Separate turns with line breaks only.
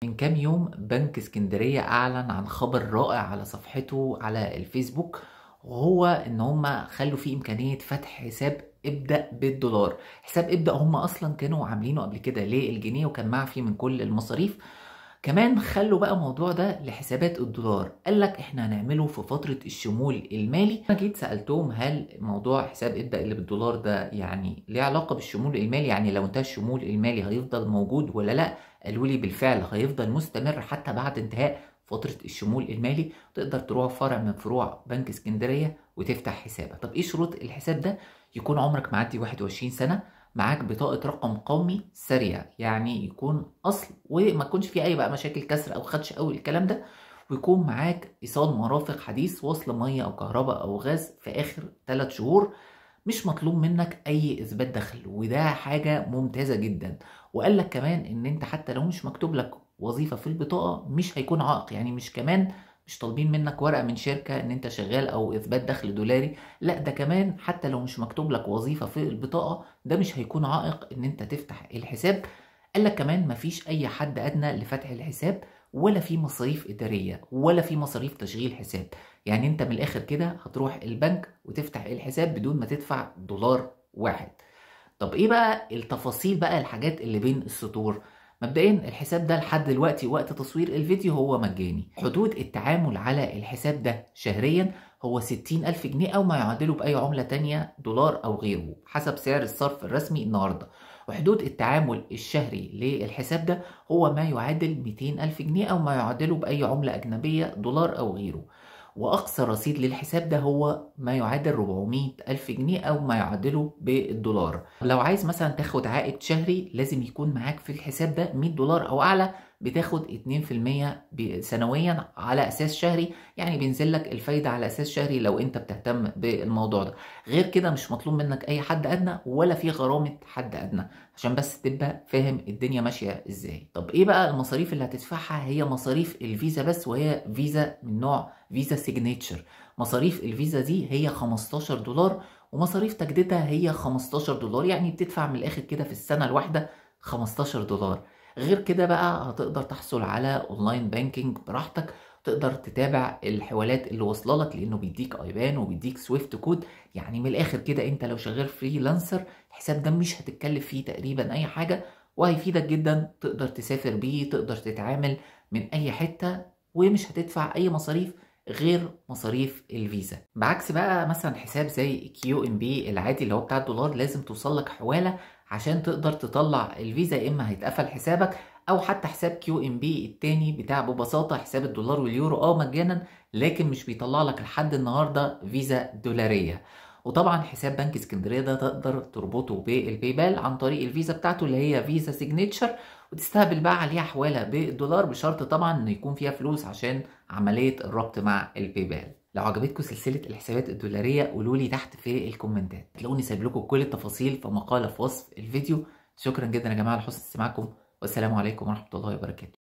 من كام يوم بنك اسكندرية أعلن عن خبر رائع على صفحته على الفيسبوك، وهو إن هم خلوا فيه إمكانية فتح حساب ابدأ بالدولار. حساب ابدأ هم أصلا كانوا عاملينه قبل كده للجنيه وكان معفي من كل المصاريف. كمان خلوا بقى الموضوع ده لحسابات الدولار، قال لك احنا هنعمله في فترة الشمول المالي. انا جيت سألتهم هل موضوع حساب ابدأ اللي بالدولار ده يعني ليه علاقة بالشمول المالي، يعني لو انتهى الشمول المالي هيفضل موجود ولا لا؟ قالوا لي بالفعل هيفضل مستمر حتى بعد انتهاء فترة الشمول المالي. تقدر تروح فرع من فروع بنك اسكندرية وتفتح حسابك. طب ايه شروط الحساب ده؟ يكون عمرك معدي 21 سنة، معاك بطاقة رقم قومي سريع، يعني يكون أصل وما تكونش فيه أي بقى مشاكل كسر أو خدش أو الكلام ده، ويكون معاك إيصال مرافق حديث، وصل مية أو كهرباء أو غاز في آخر 3 شهور. مش مطلوب منك أي إثبات دخل، وده حاجة ممتازة جدا. وقال لك كمان إن أنت حتى لو مش مكتوب لك وظيفة في البطاقة مش هيكون عائق، يعني مش كمان مش طالبين منك ورقة من شركة ان انت شغال او اثبات دخل دولاري، لا ده كمان حتى لو مش مكتوب لك وظيفة في البطاقة ده مش هيكون عائق ان انت تفتح الحساب. قال لك كمان مفيش اي حد ادنى لفتح الحساب، ولا في مصاريف ادارية ولا في مصاريف تشغيل حساب. يعني انت من الاخر كده هتروح البنك وتفتح الحساب بدون ما تدفع دولار واحد. طب ايه بقى التفاصيل بقى، الحاجات اللي بين السطور؟ مبدئيا الحساب ده لحد دلوقتي وقت تصوير الفيديو هو مجاني. حدود التعامل على الحساب ده شهريا هو 60,000 جنيه أو ما يعادله بأي عملة تانية دولار أو غيره حسب سعر الصرف الرسمي النهاردة. وحدود التعامل الشهري للحساب ده هو ما يعادل 200,000 جنيه أو ما يعادله بأي عملة أجنبية دولار أو غيره. وأقصى رصيد للحساب ده هو ما يعادل 400,000 جنيه أو ما يعادله بالدولار. لو عايز مثلا تاخد عائد شهري لازم يكون معاك في الحساب ده 100 دولار أو أعلى، بتاخد 2% سنويا على أساس شهري، يعني بينزل لك الفايدة على أساس شهري لو أنت بتهتم بالموضوع ده. غير كده مش مطلوب منك أي حد أدنى ولا في غرامة حد أدنى، عشان بس تبقى فاهم الدنيا ماشية إزاي. طب إيه بقى المصاريف اللي هتدفعها؟ هي مصاريف الفيزا بس، وهي فيزا من نوع فيزا Signature. مصاريف الفيزا دي هي 15 دولار، ومصاريف تجديدها هي 15 دولار، يعني بتدفع من الآخر كده في السنة الواحدة 15 دولار. غير كده بقى هتقدر تحصل على online banking براحتك، تقدر تتابع الحوالات اللي واصله لك لانه بيديك IBAN وبيديك SWIFT code. يعني من الاخر كده انت لو شغال freelancer الحساب ده مش هتتكلف فيه تقريبا اي حاجه، وهيفيدك جدا. تقدر تسافر بيه، تقدر تتعامل من اي حته، ومش هتدفع اي مصاريف غير مصاريف الفيزا. بعكس بقى مثلا حساب زي QNB العادي اللي هو بتاع الدولار، لازم توصل لك حواله عشان تقدر تطلع الفيزا، يا اما هيتقفل حسابك، او حتى حساب QNB التاني بتاع ببساطه حساب الدولار واليورو مجانا، لكن مش بيطلع لك لحد النهارده فيزا دولاريه. وطبعا حساب بنك اسكندريه ده تقدر تربطه بال PayPal عن طريق الفيزا بتاعته اللي هي فيزا Signature، وتستقبل بقى عليها حواله بالدولار، بشرط طبعا انه يكون فيها فلوس عشان عمليه الربط مع ال PayPal. لو عجبتكم سلسله الحسابات الدولاريه قولوا لي تحت في الكومنتات، تلاقوني سايب لكم كل التفاصيل في مقاله في وصف الفيديو. شكرا جدا يا جماعه لحسن استماعكم، والسلام عليكم ورحمه الله وبركاته.